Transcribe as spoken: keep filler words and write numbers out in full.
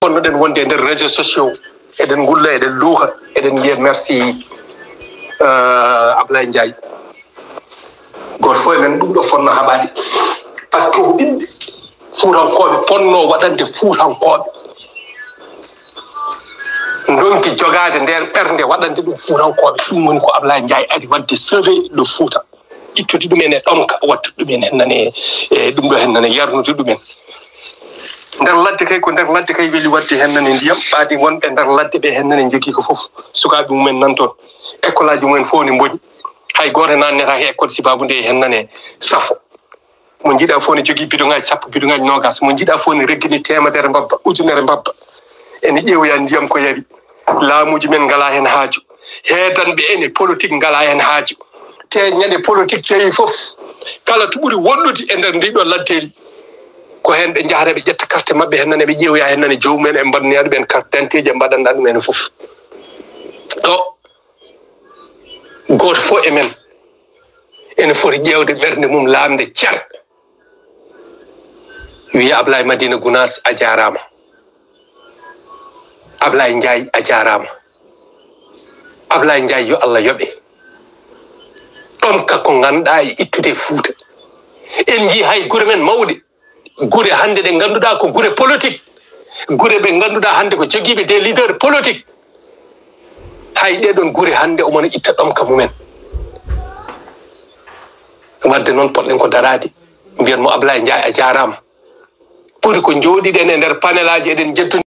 Ponnoɗen wonde e nder réseaux sociaux, eɗen ngulla, eɗen luuha, eɗen mbiya merci, euh, Ablaye Ndiaye. Gooto fof e men ɗum ɗo fotno haɓaade. Par ce que ko ɓiɓɓe Fuutankooɓe ponno waɗande Fuutankooɓe. Ndonki jogaade nder ɓernde waɗande ɗum Fuutankooɓe. Ɗum woni ko Ablaye Ndiaye ari waɗde sauver le Fouta. Ittude ɗumen e ɗomka, wattude ɗumen hen nane, e ɗum ɗo hen nane yarnude ɗumen. Nder ladde kay, ko nder ladde kay weli waɗde hen nane ndiyam, ɓaadi wonɓe nder ladde ɓe hen nane njogii ko fof. Sukaaɓe mumen nan toon. École aji mumen fof ne mboni. Hay gooto naannetaake école sibaabu nde hen nane safo. Mo njiɗa fof ne jogii bidoŋaaji sappo, bidoŋaaji noogas. Mo njiɗa fof ne reggini teemedere mbabba, ujunere mbabba. Ene ƴeewoya ndiyam ko yari. Laamuuji men ngalaa heen haaju. Heedanɓe ene politik ngalaa heen haaju. Te ñande politik tawi fof, kala to ɓuri woɗɗude e nder ndi ɗo laddeeri, ko heen ɓe njahata, ɓe ƴetta carte maɓɓe heen nane, ɓe ƴeewoya heen nane, joomumen, ɓe mbaɗnoya ɗum en carte d'identité ji, ɓe mbaɗanɗa ɗum heen fof. Ɗo, gooto fof e men ene foti ƴeewde ɓernde mum laamnde cer. Wiya Ablaye Madina Gunaas, a jaaraama. Ablaye Ndiaye, a jaaraama. Ablaye Ndiaye, yo Allah yoɓe. Ɗomka ko ngannduɗaa e ittude e Fuuta. En njii hay gure men mawɗe. Gure hannde ɗe ngannduɗaa ko gure politik. Gure ɓe ngannduɗaa hannde ko jogiiɓe des leaders politiques. Hay ɗee ɗoon gure hannde omo no itta ɗomka mumen. Wadde noon, potɗen ko daraade, mbiyen mo Ablaye Ndiaye, a jaaraama. Ɓuri ko njooɗiɗen e nder panelaaji, eɗen njeddondira.